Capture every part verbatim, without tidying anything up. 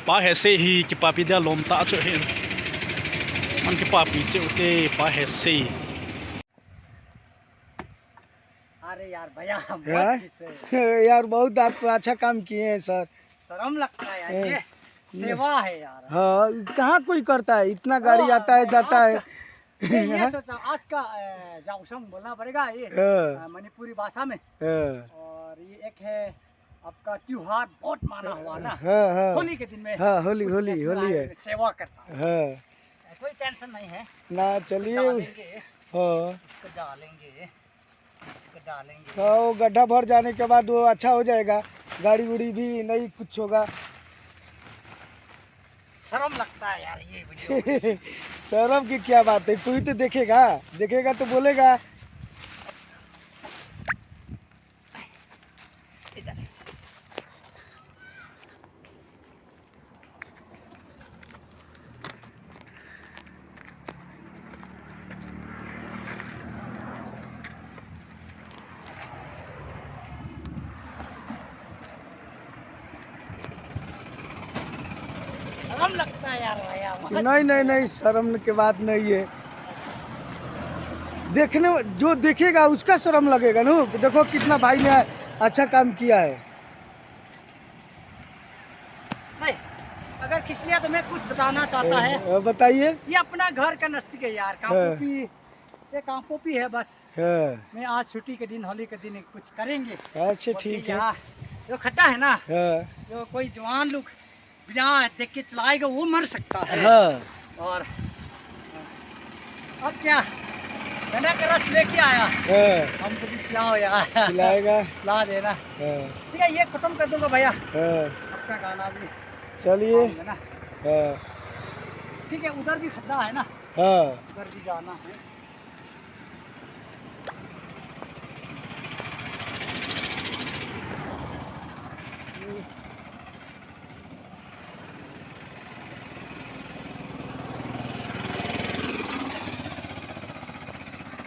Pa Hese hi kipapi dia lom tah chu hin. Mang kipapi cheu te Pa Hese. अरे यार भैया, यार, बहुत किस्से हैं। यार, बहुत आप अच्छा काम किए हैं सर। शर्म लगता है यार, ये सेवा है यार। हाँ, कहाँ कोई करता है, इतना गाड़ी हाँ, आता है, जाता आज है। का- नहीं, ये सोचा, आज का अ, जाओसम बोलना पड़ेगा ये हाँ, अ, मणिपुरी भाषा में। हाँ, और ये एक है आपका त्योहार, बहुत माना हुआ ना, हाँ, हाँ। होली के दिन में हाँ, होली, उस होली, National होली है। Highway में सेवा करता है। हाँ, कोई टेंशन नहीं है, ना चलिए। डालेंगे, हाँ, इसको डालेंगे, इसको डालेंगे। तो वो गड्ढा भर जाने के बाद वो अच्छा हो जाएगा, गाड़ी उड़ी भी नहीं कुछ होगा। शर्म लगता है यार ये वीडियो। शर्म की क्या बात है, कोई तो देखेगा, देखेगा तो बोलेगा। शर्म लगता है यार भैया। नहीं, नहीं, नहीं, शर्म की बात नहीं है। देखने, जो देखेगा उसका शर्म लगेगा ना, कि देखो कितना भाई ने अच्छा काम किया है। नहीं, अगर खिसलिया तो मैं कुछ बताना चाहता है। अ, बताइए। ये अपना घर का नजदीक है यार, कांपोपी, ये कांपोपी है बस। हाँ, मैं आज छुट्टी के दिन, होली के दिन कुछ करेंगे। अच्छा, और ठीक है। यहाँ जो खड्डा है ना, हाँ, जो कोई जवान लोग बिना देख के चलाएगा, वो मर सकता है। हाँ, और अब क्या, गन्ना का रस लेके आया, हाँ, हमको भी पिलाओ यार। पिलाएगा। पिला देना। हाँ, ठीक है, ये खत्म कर दूंगा भैया, हाँ, अपना गाना भी। चलिए। है ना? हाँ, ठीक है, उधर भी खड्डा है ना, हाँ, उधर भी जाना है।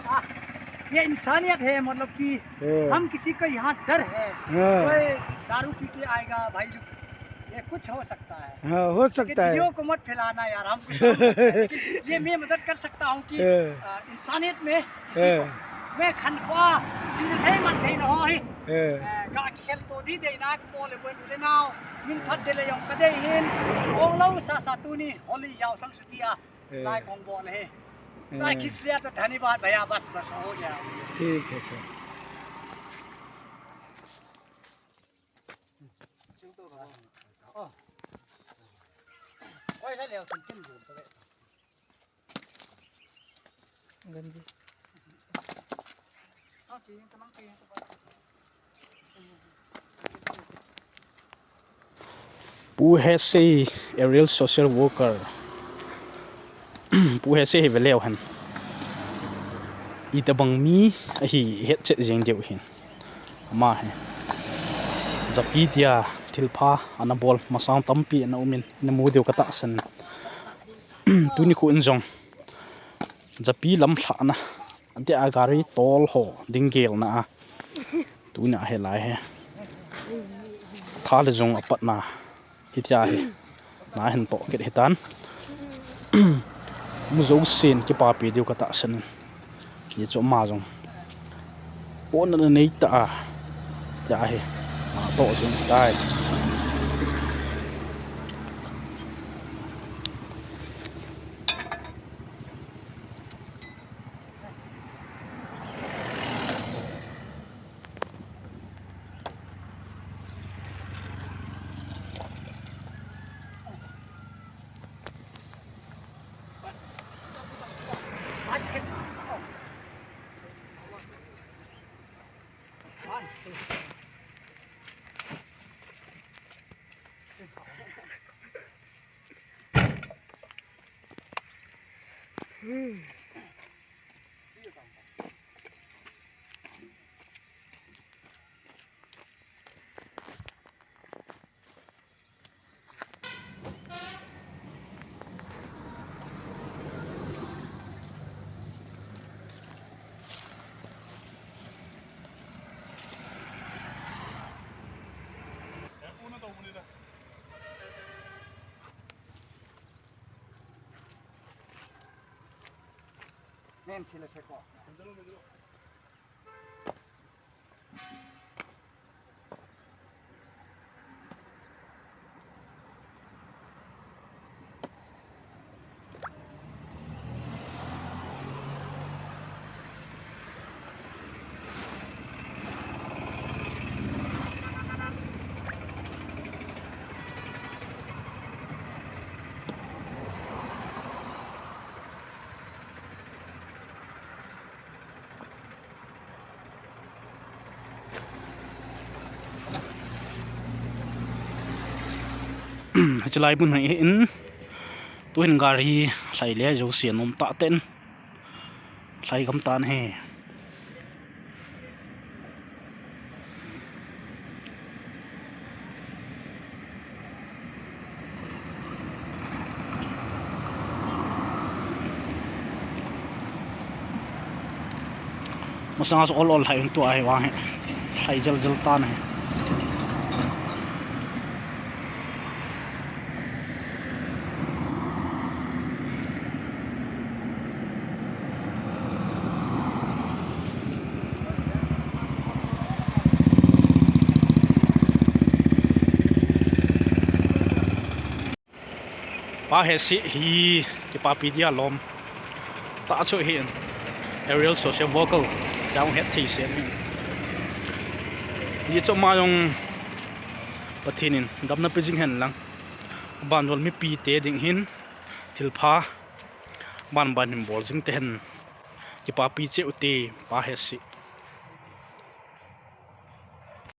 आ, ये इंसानियत है, मतलब कि हाँ, हम किसी को यहाँ डर है, हाँ, कोई दारू पी के आएगा भाई लोग, ये कुछ हो सकता है। हाँ, हो लेकिन सकता है। वीडियो को मत फैलाना यार, हमको शर्म लगता है। लेकिन ये मैं मदद कर सकता हूँ कि हाँ, आ, इंसानियत में किसी को हाँ, मैं खनख्वाह, सीधे मत देना हो ही। हाँ, Ga ki khel to di de na ko le bol le na, min phat de le yong ka de hin, ong lo sa sa tu ni, holy yao sang sutia, lai kong bol he. Lai हाँ, khisliya to dhanyavad bhaiya, bas bas ho gaya. ठीक है sir. Oi, sa le, kin kin bol to le. गंजी। Pu Hese, aerial social worker. Pu Hese hi veleu hen. Itobang mi ahi hetchet jeng diu hin. Ama hi. Japi tia thilpha ana bol masang tampi ana umin, namu diu katahsan. Tuni khu in jong. Japi lamlhahna, tia gari tol ho ding gelna a. Tuna helai he. Tha le jong apatna. Hitia hi. Na hin toh kit hitan. Mu jousen kipapi diu katahsan. Hichu ama jong. Pona na nei ta a. Tia hi. Na toh jing tai. Hichelai mun hi in, tuhin gari lhai le jouse nom tah ten lhai gam tan ahi. Masanga chu ol ol lhai un tua hi vang hi. Lhai jel jel tan ahi. Pa Hesi hi kipapi dia lom tah chu hin, aerial social worker jong het thei se hin. Ni chu ma jong Pathen in damna pe jing hen lang, banjol mipi te ding hin thilpha ban ban hin bol jing te hen. Kipapi cheh u te Pa Hesi.